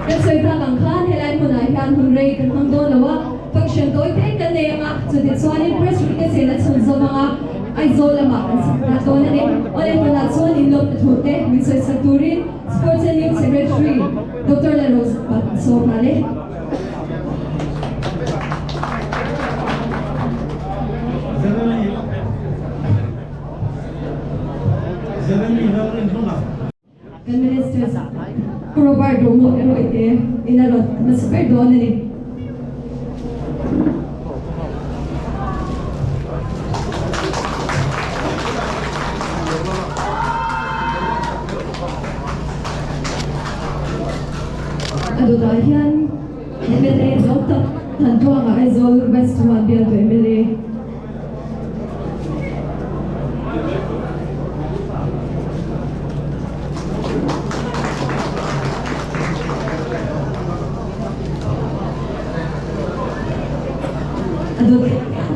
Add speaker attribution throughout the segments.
Speaker 1: Kan sawi tak ang khan helai hmunah hian hun rei kan hmang dawn lo a, function tawi te kan nei ang a, chutichuanin press release in a chhun zawm ang a, Aizawl lamah kan chhak nghal dawn a ni. Awle hmunah chuan inlawmna thu te min sawi sak turin Sports and Youth Secretary Doctor Lalrozapa kan sawm nghal e. Kan Minister Pu Robert Romo erawh te in a rawn hmasa ber dawn a ni. Aizawl West 1 bialtu mla.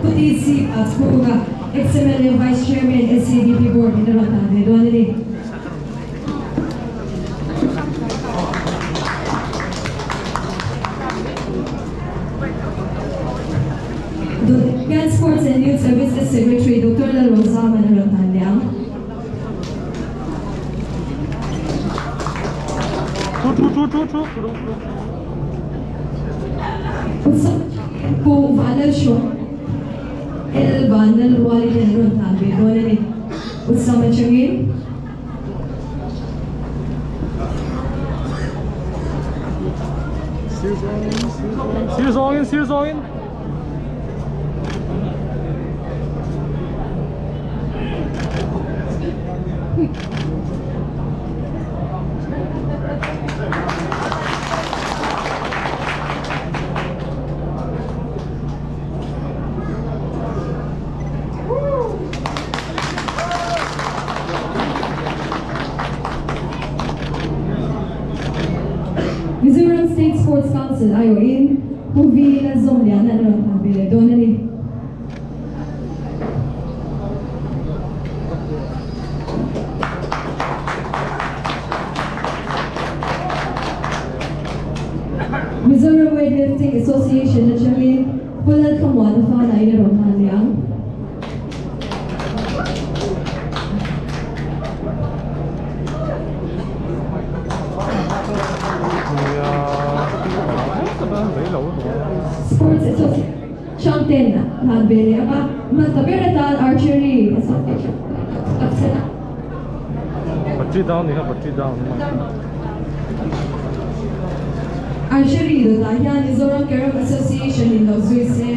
Speaker 1: Pu TC Chhunga, Ex-MLA Vice Chairman SEDP Board in a rawn tan ve dawn a ni. Hian Sports and Youth Services Secretary Doctor Lalrozaman a rawn tan leh ang. Pu Vanlalhrawng L Vanlalrualin an rawn tan ve dawn a ni. Utsam atangin.
Speaker 2: Sir zawngin, sir zawngin.
Speaker 1: Mizoram State Sports Council aiawhin Pu V Lalzawmliana an rawn hman ve leh dawn a ni. Mizoram Weightlifting Association atangin Pu Lalthlamuana Fana in a rawn hman leh ang. Sports Association ten hlan ve leh ang a, hmasa ber atan Archery Association Archery dawtah hian Mizoram Carrom Association in lo zui se.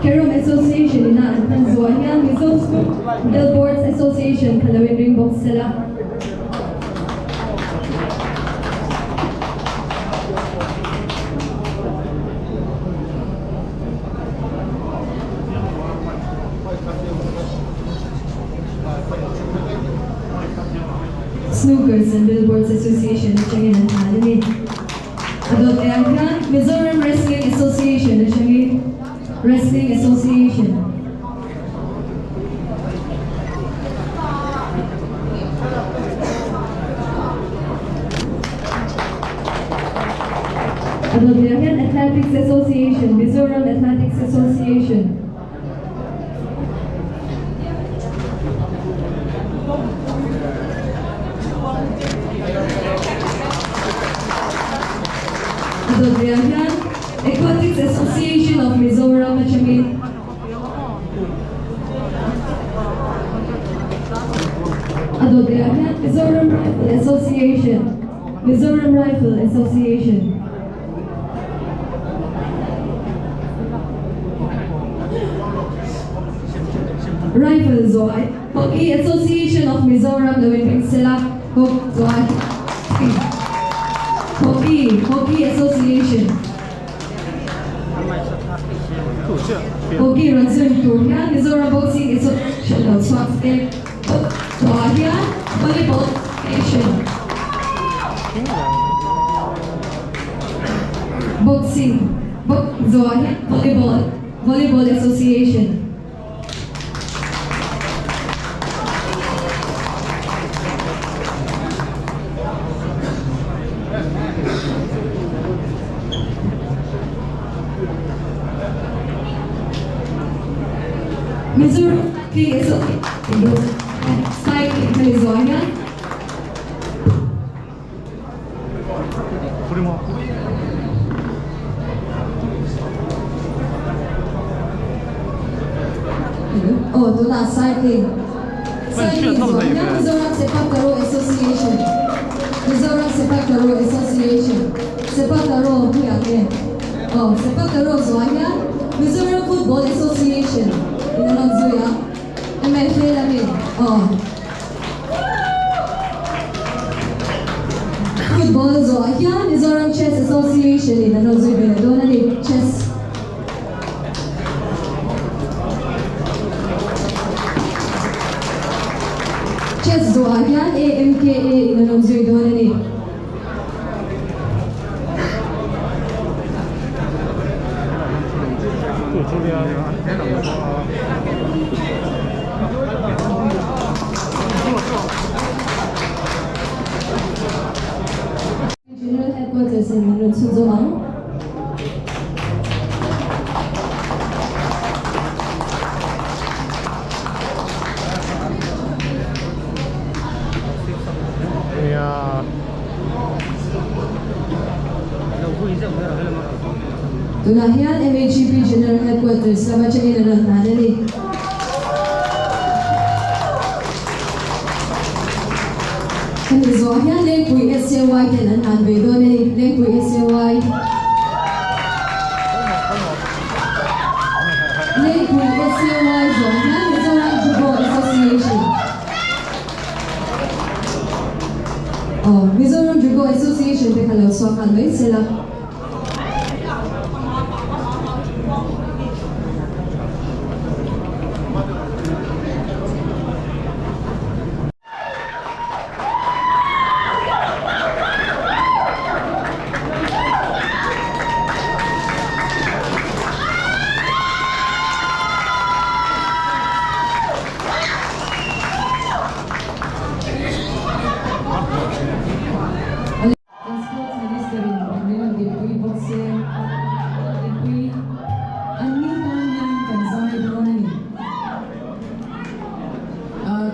Speaker 1: Carrom Association ina an hman zuah hian Mizo School Billboards Association kha lo inring bawk sela. Snookers and Billboards Association atangin an hlan a ni. A dawt leh ah hian Mizoram Wrestling Association atangin Wrestling Association. A dawt leh ah hian Athletics Association, Mizoram Athletics Association. A dawt leh ah hian Aquatics Association of Mizoram atangin A dawt leh ah hian Mizoram Rifle Association, Mizoram Rifle Association. Rifle Zuai, Hockey Association of Mizoram lo inring sela, Hock Zuai, Hockey, Hockey Association. Hockey rawn zui tur hian Mizoram Boxing Association lo chhuak se, Hock Zuai hian Volleyball Association. Boxing, Box zawh hian Volleyball, Volleyball Association. Mizoram Cycling Association Cycling hemi zawh hian. Aw tunah cycling cycling zawh hian Mizoram Sepak Takraw Association Mizoram Sepak Takraw Association Sepak Takraw hi ang nge aw Sepak Takraw zawh hian Mizoram Football Association in a rawn zui a. MFA lamin aw. Football zawhah hian Mizoram Chess Association in an rawn zui ve leh dawn a ni. Chess. Chess zawhah hian AMKA in an rawn zui dawn a ni. General Headquarters in min rawn chhun zawk ang. Tunah hian MHEP General Headquarters lam atangin a rawn hlan a ni. Hemi zawh hian Lengpui SAY ten an hlan ve dawn a ni. Lengpui SAY. Lengpui SAY zawh hian Mizoram Judo Association. Aw, Mizoram Judo Association te kha lo chhuak nghal mai sela. Kan Sports Minister in min rawn dinpui bawk se, dinpui an ni tan hian kan zai dawn a ni.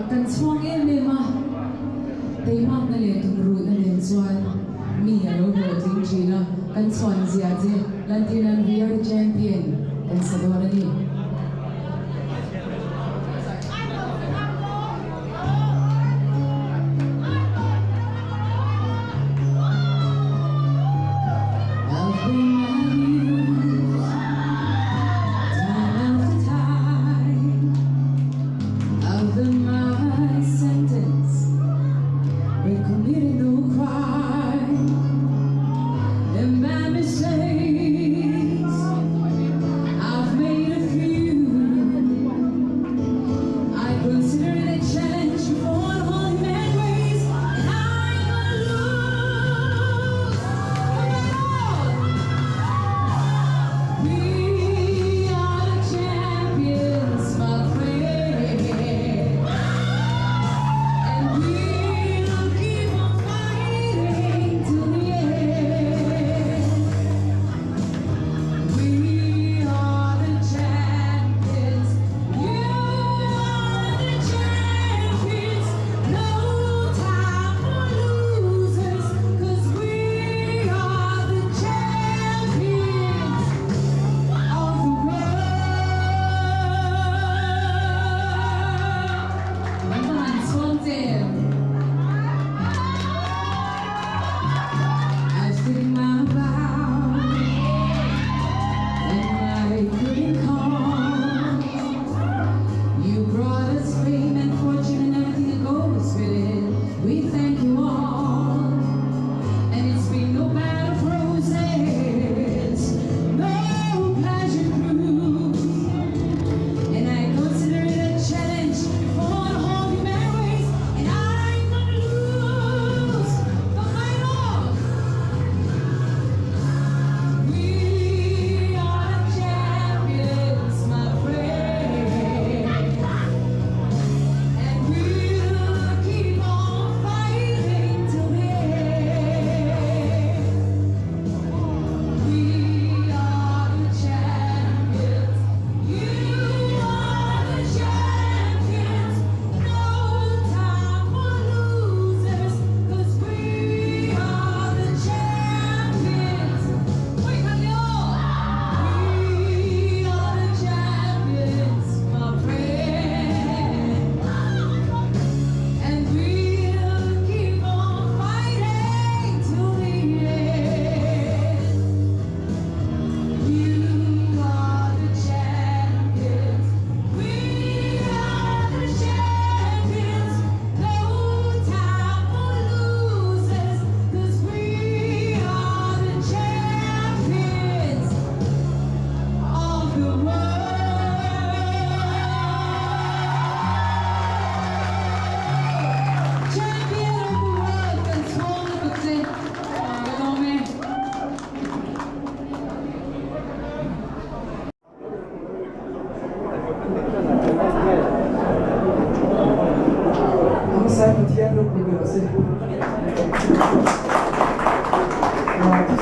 Speaker 1: Kan chhuang em em a, teimakna leh tumruhna nen chuan mi a lo hlawhtling thin a, kan chhuan zia che lantir nan We are the champion kan sa dawn a ni.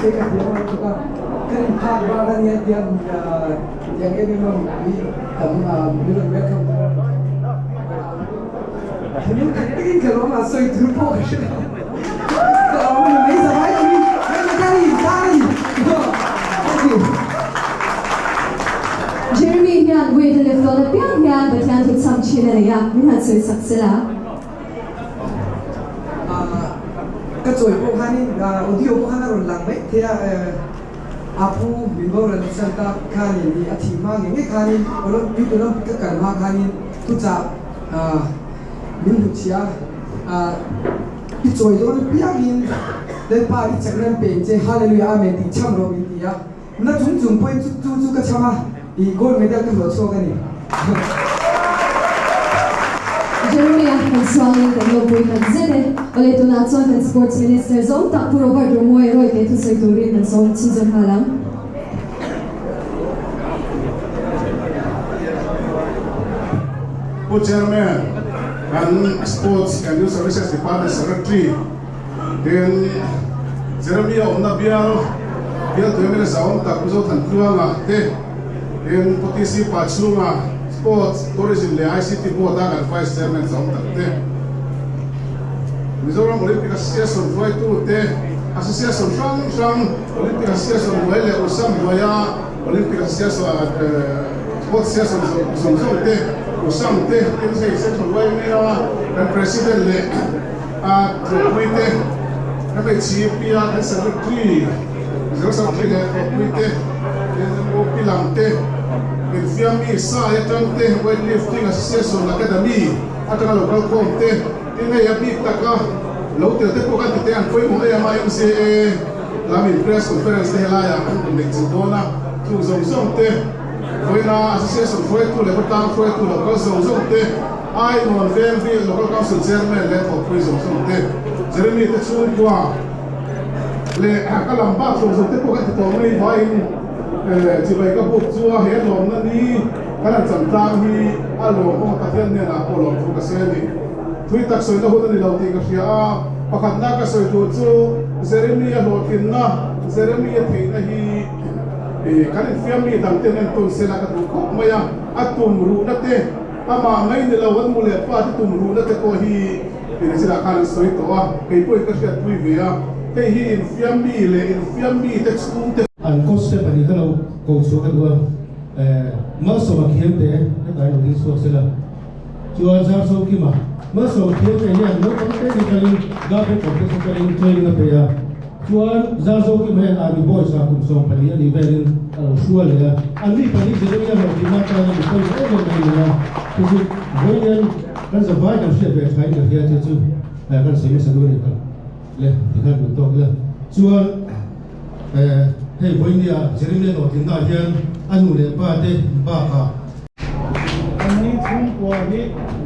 Speaker 3: se ka thiam a lutuk a, kan in phak bak a nia tiang tiang em em a mipui tam min rawn welcome tur a thinlung tak takin ka lawm a, sawi tur pawh ka hre lo, ka lawm a ni mai zavai turin hei ka ni ta a ni thank you.
Speaker 1: Jeremy hian weight a lift dawn apiang hian Pathian thu chham thin a nei a, min han sawi sak sela.
Speaker 3: Ka chawi pawh khanin audio pawh khan a rawn lang mai thei a, a pu min boral san tak khanin i a thih hma ngei ngei khanin Youth Olympic ka kal hma khanin thuchah min hmuchhia a, i chawi dawn apiangin Lalpa i chak rem peng che Hallelujah Amen tih chham rawh min ti a. Na chung chung pawhin chu chu chu ka chham a, i gold medal ka hlawh chhuak a ni.
Speaker 1: Jeremy-a kan chuangin kan lo pui tak zet e. Awle tunah chuan kan Sports Minister zawng tak Pu Robert Romawia Roy te thusawi turin kan sawm chhunzawm nghal ang.
Speaker 4: Pu Chairman, kan Sports and Youth Services Department Secretary, Tin, Jeremia awmna bial, bialtu mla zauam tak Mizo Thantluanga te, tin, Pu TC Pachhunga, Sports, Tourism leh ICT Board a kan Vice Chairman zauam tak te, Mizoram Olympic Association hruaitu te, Association hrang hrang, Olympic Association hnuai leh Usam hnuaia Olympic Association, Sports Association zawng zawng te, Usam te, tin hei Central yma kan President leh A thawhpui te, MHCP a kan Secretary, General Secretary leh thawhpui te, NMOP lam te, Infiammi Sai atang te, Weightlifting Association Academy atanga lo kal khawm te, tin hei a bik taka lo tel te pawh kan ti teh ang pawimawh em a, MCA lamin Press Conference te helaiah an rawn neih chilh dawn a, chung zawng zawng te, vawiina Association hruaitu leh khawtlang hruaitu lo kal zawng zawng te, Ai Nuam Veng hi Local Council Chairman leh thawkpui zawng zawng te, Jeremy te chhungkua leh ka lam bak zawng zawng te pawh kan ti tawh mai vaiin chibai ka buk chu a he lawmna ni kan han chan tlang hi a lawmawm a Pathian hnenah pawh lawm thu ka sawi a ni. Thui tak sawina hun a ni lo tih ka hria a, pakhatna ka sawi tur chu Jeremy a hlawhtlinna, Jeremy a theihna hi kan infiammi dangten entawn sela ka duh khawp mai a, a tum ruhna te, Amah mai ni lo, an nu leh pa te tum ruhna te pawh hi Inzirah khan an sawi tawh a, kei pawhin ka hriatpui ve a, hei hi infiam mi leh infiam mi te chhung te.
Speaker 5: An coach te pahnih kha lo ko chhuak a duh a, Malsawma Khiangte hetlai lo ding chhuak sela, chuan Zarsokima Malsawma Khiangte hian naupang te ni kalin Gabriel Complex atangin training a pe a, Chuan Zarzokima hian Army Boys ah kum 14 a nih velin a lo hrual leh a, an mi pahnih Jeremia hlawhtlinna atana mi pawimawh em em mai a ni a, chu chu vawiin kan zavai kan hriat ve thain ka hria che chu kan sawi nasa duh a ni kha le tikhan duh tawk ila. Chuan hei vawinia Jeremia hlawhtlinna ah hian a nu leh pa te bakah,
Speaker 2: Anni chhungkua hi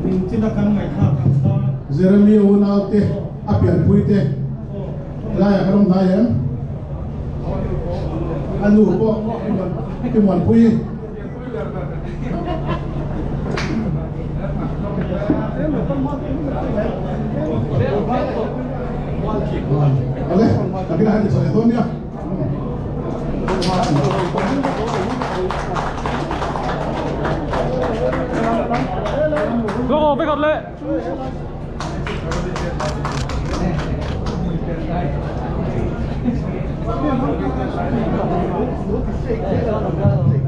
Speaker 2: min china kan ngaihthlak ang khan.
Speaker 4: Jeremia unaute a pianpuite. Helaiah kan awm hnai em? A nu pawh i muanpui. Awle, takin a han ti chho leh dawn nia.
Speaker 2: Go, go, vekhat le.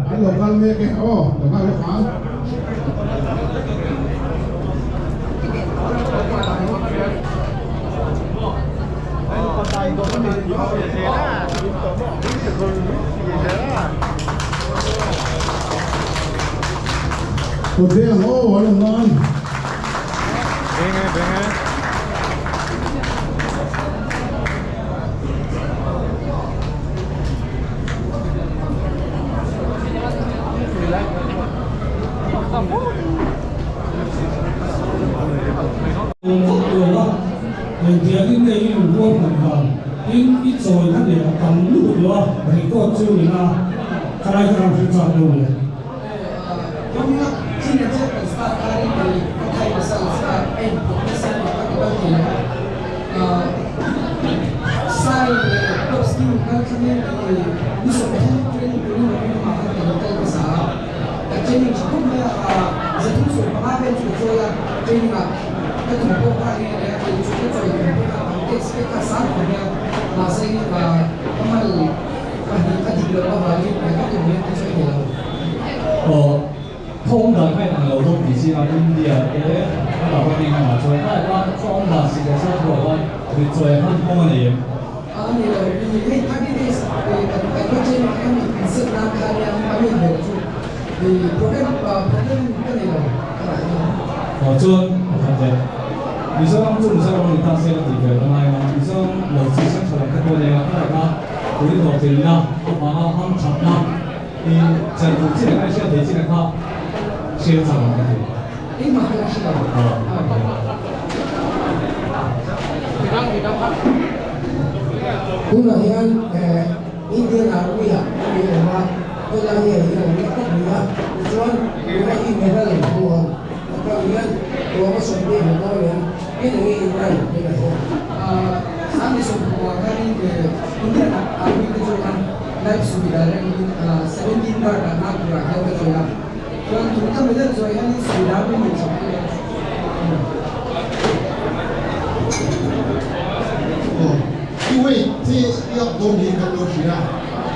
Speaker 4: An lo kal mek e aw lo nghal lawk ang. Kut veng aw an awm nan.
Speaker 2: Veng e, veng e.
Speaker 6: Engtiangin nge i lunghmuar hman dan? Tin, i chawi kha nen a tam lutuk lo a, record chu ni na, khalai kha kan hre chak lo le.
Speaker 3: khanin ni 30 training turin lamah khan ka lo kal hmasa a, ka training tha khawp mai a, 315 vel chu ka chawi a, training ah ka tum pawh kha nge nia kei chu ka chawi tum pawh kha ang expect kha sang khawp mai a, mahse ka mal pahnih a dik loh avangin ka tum hian ka chawi thei lo.
Speaker 7: Aw, khaw awm dan kha in ang lo hlawm tih si a, India te an lo rawn eng a chuan kha khan khaw awm dan si leh chuan thuah khan rit chawi a hman kawng a nei em?
Speaker 3: A ni lo, i hei 30 days kan kan la training kha mi inset nan kha nia a mi hmel chu i problem problem ka nei lo ka lah hian.
Speaker 7: Aw chuan pakhat leh Mizoram chu Mizoram ni ta se la tih vel a ngai a, Mizoram lo chi central ang kha pawh a nei a, khalai kha tui hlawhtlinna avanga hamthatna I chan tur chin a kha i hriat thei chin a kha hriat chak ang ka ti.
Speaker 3: Engmah ka la hre lo.
Speaker 8: Tunah hian Indian Army ah i awm a, helai hi a hian an la khawp mai a, tichuan tuna i medal an hmu ang atang hian tuama sawmhnih hmu dawn em in eng i inran in a hre.
Speaker 3: Sangni sawmhnih khanin Indian Army te chu khan Light Suvidar engin 17 bar ah Nagpur ah hian ka join a, chuan tun ka medal zawih hianin Suvidar min nei chak hle.
Speaker 4: Aw, i weight hi i up dawn niin kan lo hria,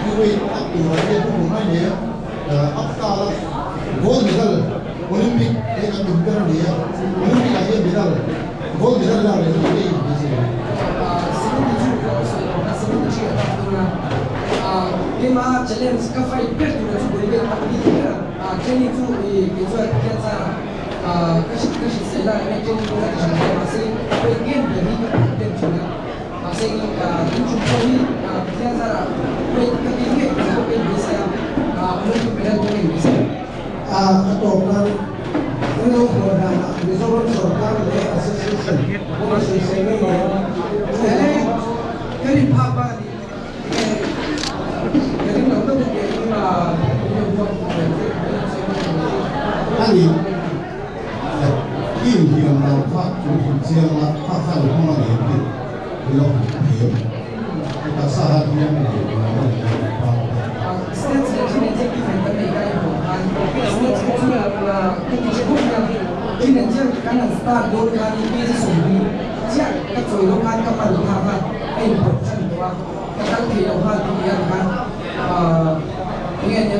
Speaker 4: i weight up turah hian u hmuh mai nen up ta la, gold medal Olympic he kan tum ber a ni a, Olympic ah hian medal gold medal lak leh hi ei in zir.
Speaker 3: 72 pawh ka sawi tawh a, 73 a tak dawn a, keimah challenge ka fight ber tura chu bul vel tak ni ber a, training chu i kei chuan Pathian zarah ka hrit ka hrit sel a, enge training pawh ka ti thin hle mahse weight gain ber hi ka put dem thin a, mahse tun tum pawh hi Pathian zarah weight ka gain ngei tur pawh ka inbeisai a, Olympic medal pawh ka inbeisai.
Speaker 8: A a tawp nan kan lo hmuh danah Mizoram sorkar leh Association pawh sawisel ngei ngei a.
Speaker 3: He kan inphak bak a ni ka ring lo deuh bawk e tuna min lo huat duh ve che min lo sawi hman lo che.
Speaker 4: A ni team hian lo kha chu hmu chiang la kha kha lo hmang a ni em tih min lo hmuh thei em? I taksa han hian a ni lo a ni a pa.
Speaker 3: Stats leh thin en chiang different kan nei kai vang khan stats kha chu ka ti che bawk nia thin en chiang kan han start dawn khan in kg 20 chiah ka chawi lo khan ka mal kha kha a inpawt tan tawh a ka kal thei lo nghal tih hian khan enge nia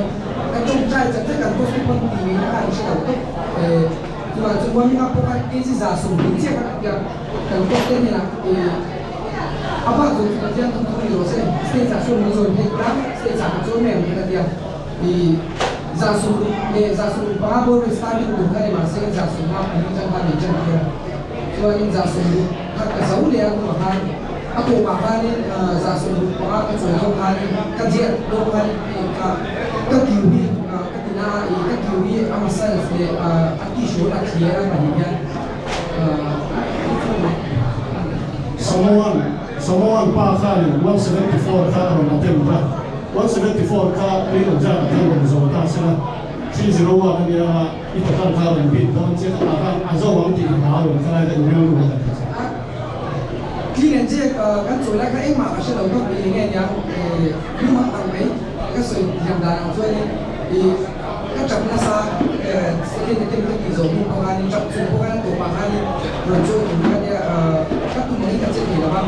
Speaker 3: ka tawngtai chat chat kan post te pawn tih ngei na kha an hre lo tawp chuvang chu warming up pawh kha kg 120 chiah kha ka tia kan post te hnenah A bak zawng chu Pathian thu thu ni rawh se, stage ah sawn min zawn phei ta, stage ah ka chawn mai ang kha ka tia. I 160 leh 165 bawr vel starting tur kha ni mahse 150 pahnih atang khan min tan tir a. Chuanin 160 kha ka zo leh a hnuah khan a tawpah khanin 165 ka chawi lo khanin ka diat lo khanin ka ka kiu hi ka ti na a, i ka kiu hi a muscles leh a tissue a thler a pahnih hian.
Speaker 4: Samoan Samoan pa khanin 174 kha a rawn attempt a, 174 kha tui zat a khan rawn zo ta sela, 301 a nia a, i total kha a rawn beat dawn che kha khan a zo ang tih i hlau em khalai ka inrel ru kan ti che.
Speaker 3: Clean and jerk kan chawi lai kha engmah ka hre lo tawp i nge nia lum ang mai ka sawi thiam dan ang chuanin i Ka tap nasa second attempt ka tih zawh hnu pawh khanin tap chung pawh khan a tawpah khanin rawn chawi tur kha nia ka tum angin ka che thei lo va.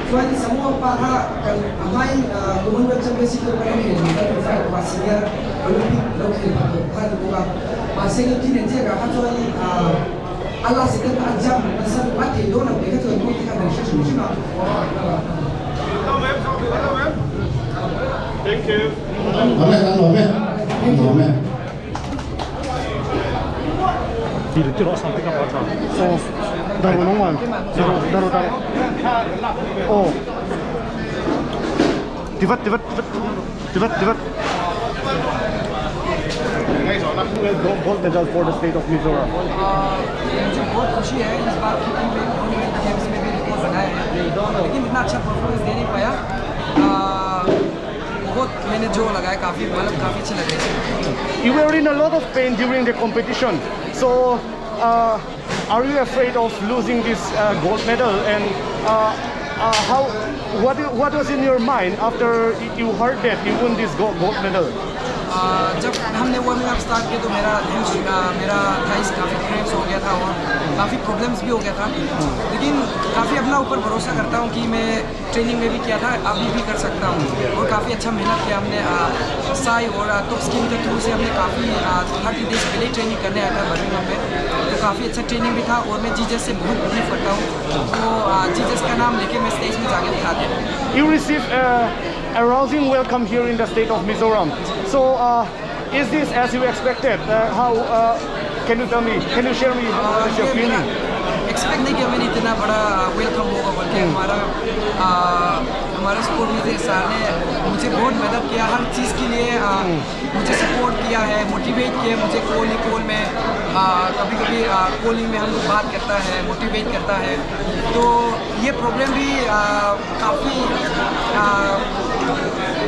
Speaker 3: Chuanin Samoa pa kha kan a hmain Commonwealth Championship pawh kan lo khel ve kan qualify tawh a, senior Olympic lo khel pha tawh kha ni bawk a. Mahse nge thin en chiak ah kha chuanin a last attempt kha a jump nasa lutuk a thei dawn lo tih kha chuan goal te kha kan hre hrim hrim a.
Speaker 4: Thank you. Amen, amen.
Speaker 2: So, daro nong wan, daro, daro, daro. Oh. Tivat, tivat, tivat, tivat, tivat. Gold medal for the state of Mizoram.
Speaker 3: मुझे बहुत खुशी है इस बार की मैं Commonwealth games में भी रिकॉर्ड बनाया है, लेकिन इतना अच्छा परफॉर्मेंस दे नहीं पाया। बहुत मैंने जो लगाया काफ़ी मतलब काफ़ी अच्छे लगे।
Speaker 2: You were in a lot of pain during the competition, so are you afraid of losing this gold medal and
Speaker 9: How what was in your mind after you heard that you won this gold medal?
Speaker 3: जब हमने warming up start किया तो मेरा मेरा थाइस काफ़ी क्रैम्प्स हो गया था और काफ़ी प्रॉब्लम्स भी हो गया था, लेकिन काफ़ी अपना ऊपर भरोसा करता हूँ कि मैं ट्रेनिंग में भी किया था, अभी भी कर सकता हूँ। और काफ़ी अच्छा मेहनत किया हमने, साई और टॉप स्कीम के थ्रू से हमने काफ़ी 30 डेज पहले ट्रेनिंग करने आया था बर्मिंघम में, तो काफ़ी अच्छा ट्रेनिंग भी था। और मैं जीजस से बहुत बिलीव करता हूँ, तो जीजस का नाम लेके मैं स्टेज में जाके दिखा दिया।
Speaker 9: You received a rousing welcome here in the state of Mizoram. So, is this as you expected? How can you tell me? Can you share me what is your feeling?
Speaker 3: Expect नहीं किया मैंने इतना बड़ा welcome होगा बोल के। हमारा sport में सर ने मुझे बहुत मदद किया, हर चीज़ के लिए मुझे सपोर्ट किया है, मोटिवेट किया मुझे। कॉल में कभी कभी कॉलिंग में हम लोग बात करता है, मोटिवेट करता है। तो ये प्रॉब्लम भी काफ़ी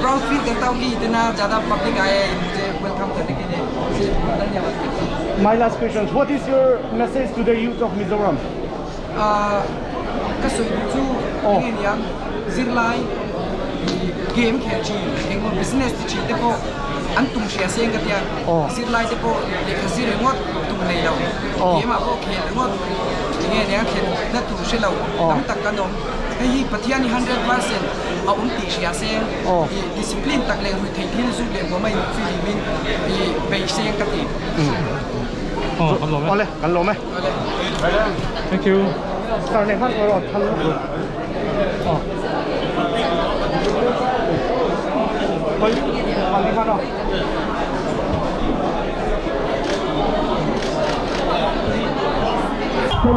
Speaker 3: प्राउड फील करता हूँ कि इतना ज़्यादा पब्लिक आए मुझे welcome करने के लिए। मुझे धन्यवाद करता हूँ।
Speaker 9: My last question, what is your message to the youth of Mizoram?
Speaker 3: Zirlai game khelchi engmo business chi te po an tum sia seng ka tia zirlai te po le khazir ngot tum nei lo game a po khel ngot nge ne khel na tu she lo tam tak kan om hei pathian 100% a um ti sia seng discipline tak le ru thei thil zu le bo mai filimin i bei seng ka ti.
Speaker 9: Ole, kan lo me.
Speaker 7: Thank you.
Speaker 9: Sar ne khan ro thal lo. Oi, kan khan ro. Ru